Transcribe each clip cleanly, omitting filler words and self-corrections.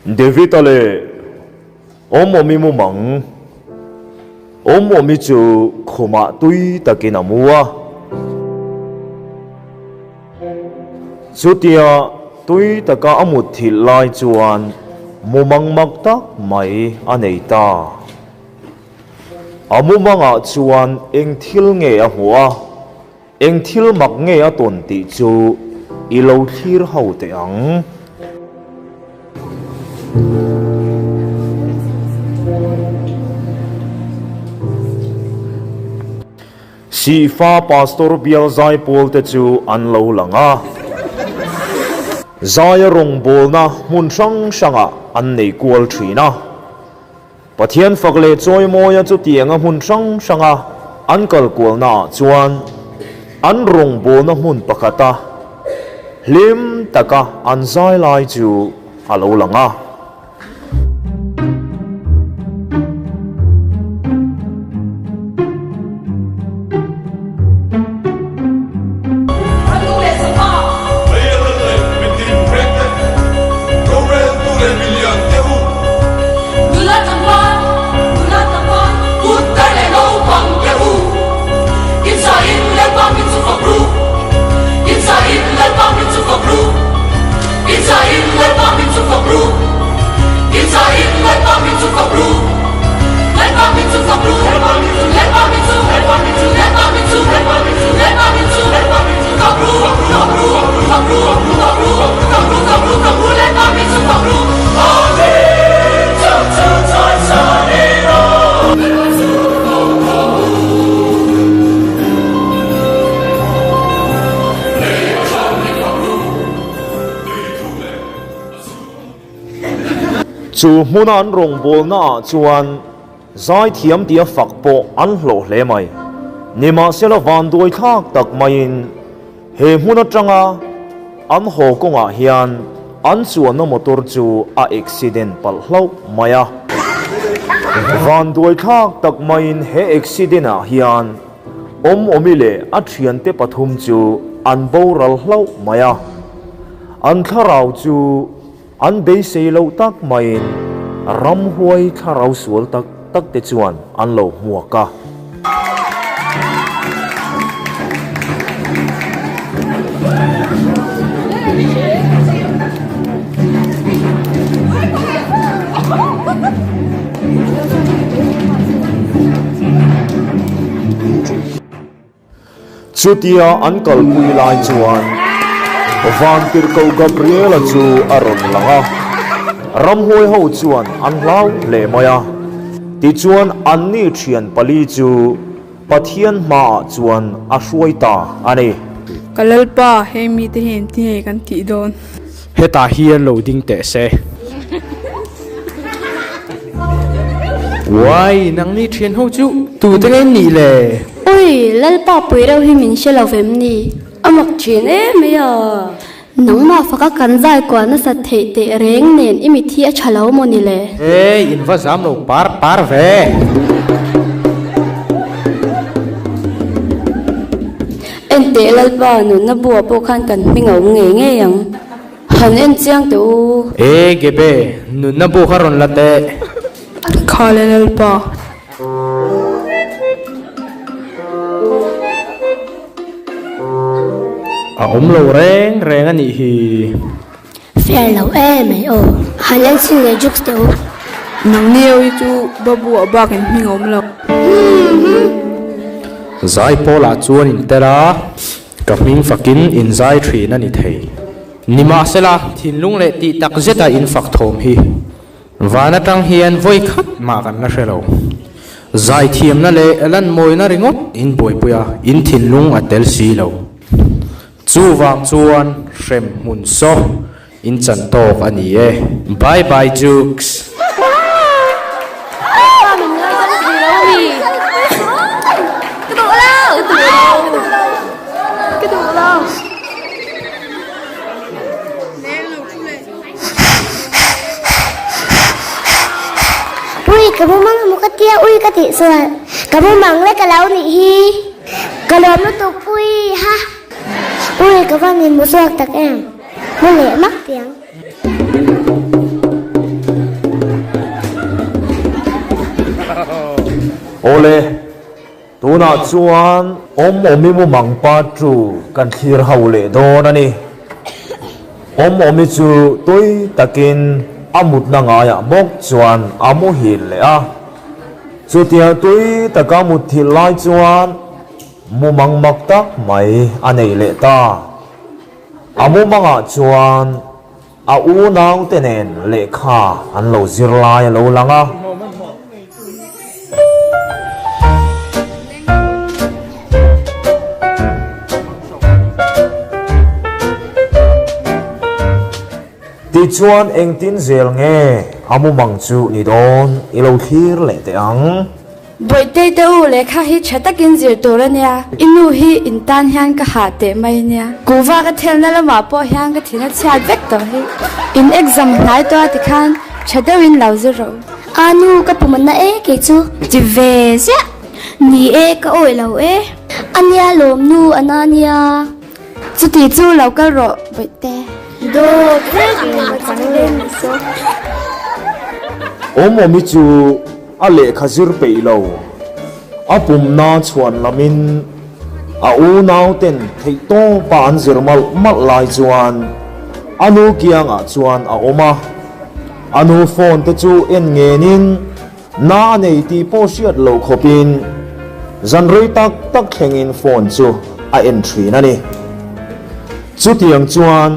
David-a leh Awmawmi mumang. Awmawmi chu khumah tui takin a mu a. Chutia tui taka a mut thilh lai chuan mumang mak tak mai a nei ta. A mumangah chuan eng thil nge a hmuh a, eng thil mak nge a tawn tih chu i lo thlir ho teh ang. Sihfa Pastor bial zaipawl te chu an lo lang a. Zaia rawngbawlna hmun hrang hrangah an nei kual thin a. Pathian fak leh chawimawia chutianga hmun hrang hranga an kal kualnaah chuan an rawngbawlna hmun pakhata hlim taka an zai lai chu a lo lang a. Chu hmuna an rawngbawlna ah chuan zaithiam tia fak pawh an hlawh hle mai. Nimahsela vanduai thlak tak maiin he hmun atanga an haw kawngah hian an chuanna motor chu a accident palh hlauh mai a. Vanduai thlak tak maiin he accident ah hian Awmawmi leh a thiante pathum chu an boral hlauh mai a. An thlarau chu an beisei loh tak maiin ramhuai thlarau sual tak tak te chuan an lo hmuak a. Chutia an kalpui lai chuan Vantirhkoh Gabriela chu a rawn lang a, ramhuai ho chuan an hlau hle mai a. Tichuan anni thian pali chu Pathian hmaah chuan a hruai ta a ni. Ka Lalpa, heng mite hi engtin nge kan tih dawn? Hetah hian lo ding teh se. Uai, nangni thian ho chu tute nge in nih le? Ui, Lalpa pui reuh hi min hre lo vem ni? A mak thin em mai a. Nangmah faka kan zai kuah nasat theih teh reng nen i mit hi a tha lo maw ni le? E, in va zam lo par par ve. Enteh Lalpa, nunna buah pawh khan kan hming a awm ngei ngei ang. Han en chiang teh u. E Gebe, nunna bu kha rawn la teh. Kha le Lalpa. A awm lo reng reng a nih hi. Fair lo em mai aw. Han en chhin leh juks teh u. Nangni ho hi chu babu ah bak in hming a awm lo. Zai pawlah chuan in tel a. Ka hming fakin in zai thin a ni thei. Nimahsela, thinlung leh tih tak zeta in fak thawm hi van atang hian vawi khat mah kan la hre lo. Zai thiamna leh lanmawina ringawt in buaipui a, in thinlung a tel si lo. Chuvang chuan hrem hmun saw in chan tawk a ni e. Bye bye Jukes. Ui ka mumang emaw ka tia ui ka tih chuan ka mumang lek a lo nih hi ka lawm lutuk ui ha ui ka va ni mu chhuak tak em. Mu leh mak tiang. Awle, tunah chuan awm awmi mumang pa chu kan thlir ho leh dawn a ni. Awm awmi chu tui takin a mutna ngaiah bawk chuan a muhil leh a. Chutia tui taka mutthilh lai chuan mumang mak tak mai a nei leh ta. A mumangah chuan a unaute nen lehkha an lo zir lai a lo lang a. Tichuan engtin zel nge a mumang chu ni dawn i lo thlir leh teh ang. Bawihtei te u lehkha hi tha takin zir tur a nia, i nu hi in tan hian ka hah teh mai a nia. Kuhva ka thelna lamah pawh hian ka thin a chhiat vek tawh hi. In exam hnai tawh a tikhan tha deuhin lo zir rawh u. A nu ka pum na e kei chu. Ti ve ziah. Ni e ka awih lo e. A nia lawm nu a na nia. Chuti chu lo kal rawh Bawihte. Dawt vek in a chang leh ni saw. Awmawmi chu a lehkha zir peih lo. A pumna chhuan lamin a unauten theihtawpa an zir malh malh lai chuan a nu kiangah chuan a awm a. A nu phone te chu en ngenin Na a nei tih pawh hriat loh khawpin zan rei tak tak thlengin phone chu a en thin a ni. Chutiang chuan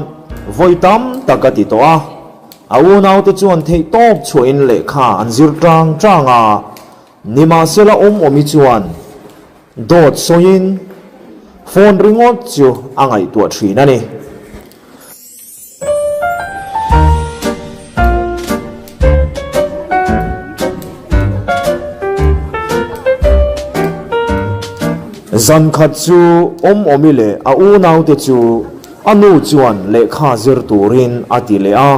vawi tam tak a ti tawh a, a unaute chuan theih tawp chhuahin lehkha an zir tang tang a, nimahsela awm awmi chuan dawt sawiin phone ringawt chu a ngaihtuah thin a ni. Zan khat chu Awmawmi leh a unaute chu a nu chuan lehkha zir turin a ti leh a.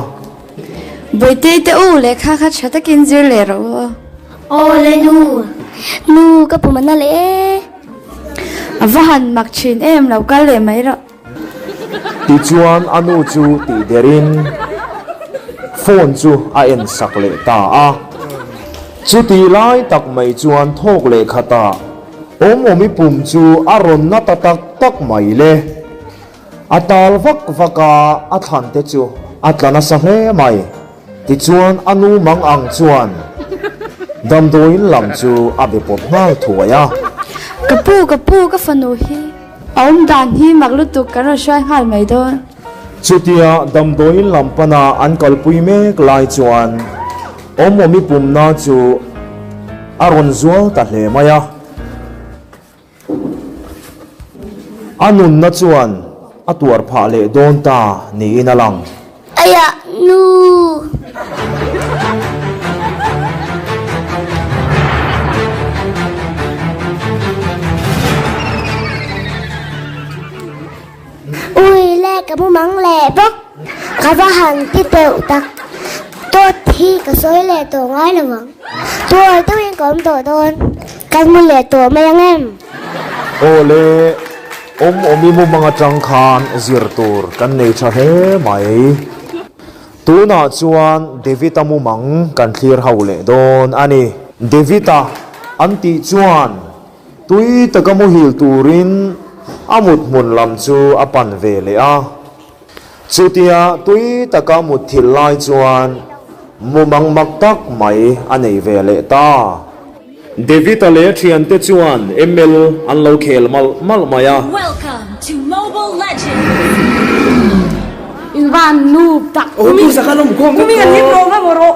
Bawihtei te u, lehkha kha tha takin zir leh rawh u aw. Aw le nu, nu ka pum a na leh e. A va han mak thin em, lo kal leh mai rawh. Tichuan a nu chu tih derin phone chu a en sak leh ta a. Chutih lai tak mai chuan thawk leh khatah Awmawmi pum chu a rawn na ta tak tak mai le. A tal vak vak a, a thlan te chu a tla nasa hle mai. Tichuan a nu mang ang chuan damdawiin lam chu a be pawp nghal thuai a. Ka pu, ka pu, ka fanu hi. A awm dan hi mak lutuk kan rawn hruai nghal mai dawn. Chutia damdawiin lam pana an kalpui mek lai chuan Awmawmi pumna chu a rawn zual ta hle mai a. A nunna chuan a tuar phah leh dawn ta niin a lang. Aiah nu! Ui le ka mu mang leh bawk. Ka va han ti teuh tak. Dawt hi ka sawi leh tawh ngai lo ang. Tuar deuhin ka awm tawh dawn. Kan mu leh tawh mai ang em? Aw le, awm awm i mumang atang khan zir tur kan nei tha hle mai. Tunah chuan David-a mumang kan thlir ho leh dawn a ni. David-a an tih chuan tui taka muhil turin a mut hmun lam chu a pan ve leh a. Chutia tui taka mutthilh lai chuan mumang mak tak mai a nei ve leh ta. David-a leh a thiante chuan ML an lo khel malh malh mai a. Welcome to Mobile Legends! In van nu tak umi an hlim rawh nga maw rawh.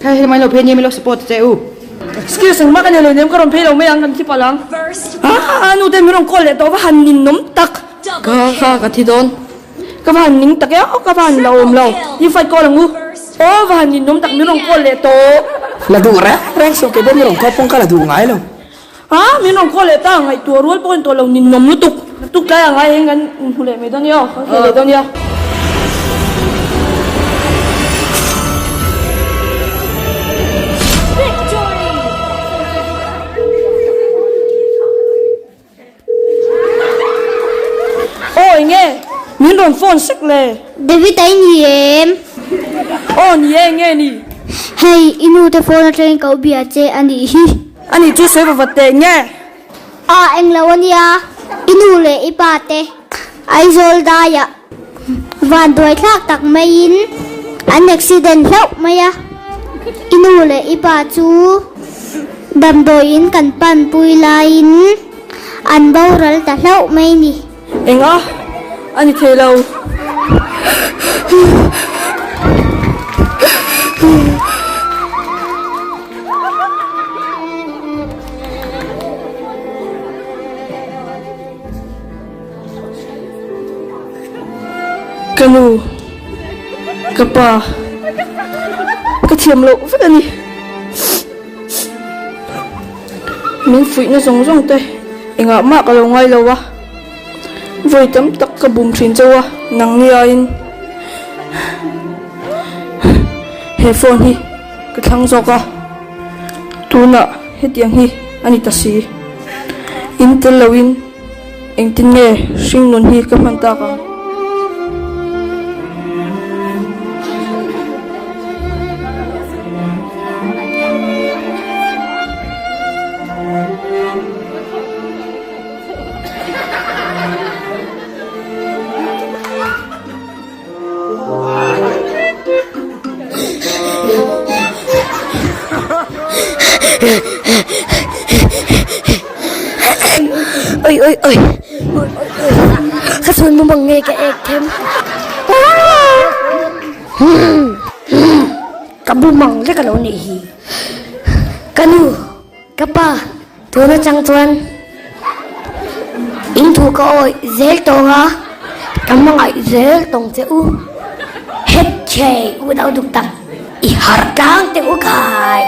Hei hei mai lo phei nia min lo support che u. Excuse engmah ka nei lo nem ka rawn phei lo mai ang kan thi palh ang. Aa nu te min rawn call leh tawh va han ninawm tak. Ka ka ka thi dawn. Ka va han ning tak e aw ka va han la awm lo. Ni fight call ang u. Aw va han ninawm tak min rawn call leh tawh. La duh reng reng so kei pawh min rawn call pawng ka la duh ngai lo. Aa min rawn call leh ta ngaihtuah rual pawh ka ni tawh lo ninawm lutuk. Tuk tlai ang ai hian kan inhmu leh mai dawn nia aw kan khel leh dawn nia. Aw enge? Min rawn phone sek le. David a i ni em? Aw ni e, enge ni? Hei, i nu te phone atangin ka u bia che a nih hi. A nih chu sawi va vat teh nge? A, englo a nia, i nu leh i pa te Aizawl daiah vanduai thlak tak maiin an accident hlauh mai a, i nu leh i pa chu damdawiin kan panpui laiin an boral ta hlauh mai ni. Eng a? A ni thei lo. Ka nu, ka pa, ka thiam loh vek a ni. Min fuihna zawng zawng te engah mah ka lo ngai lo a, vawi tam tak ka bum thin chauh a, nang ni aiin he phone hi ka thlang zawk a, tunah hetiang hi a ni ta si. In tel loin engtin nge hringnun hi ka hman tak ang? Oi oi oi Ka chhun mumang nge ka ek them Ka bumang lek alo nih hi Ka nu ka pa Tun atang chuan in thu ka awih zel tawng a, ka hmangaih zel tawng che u. Hetchei u dau duk tak i harh tlang teh u khai.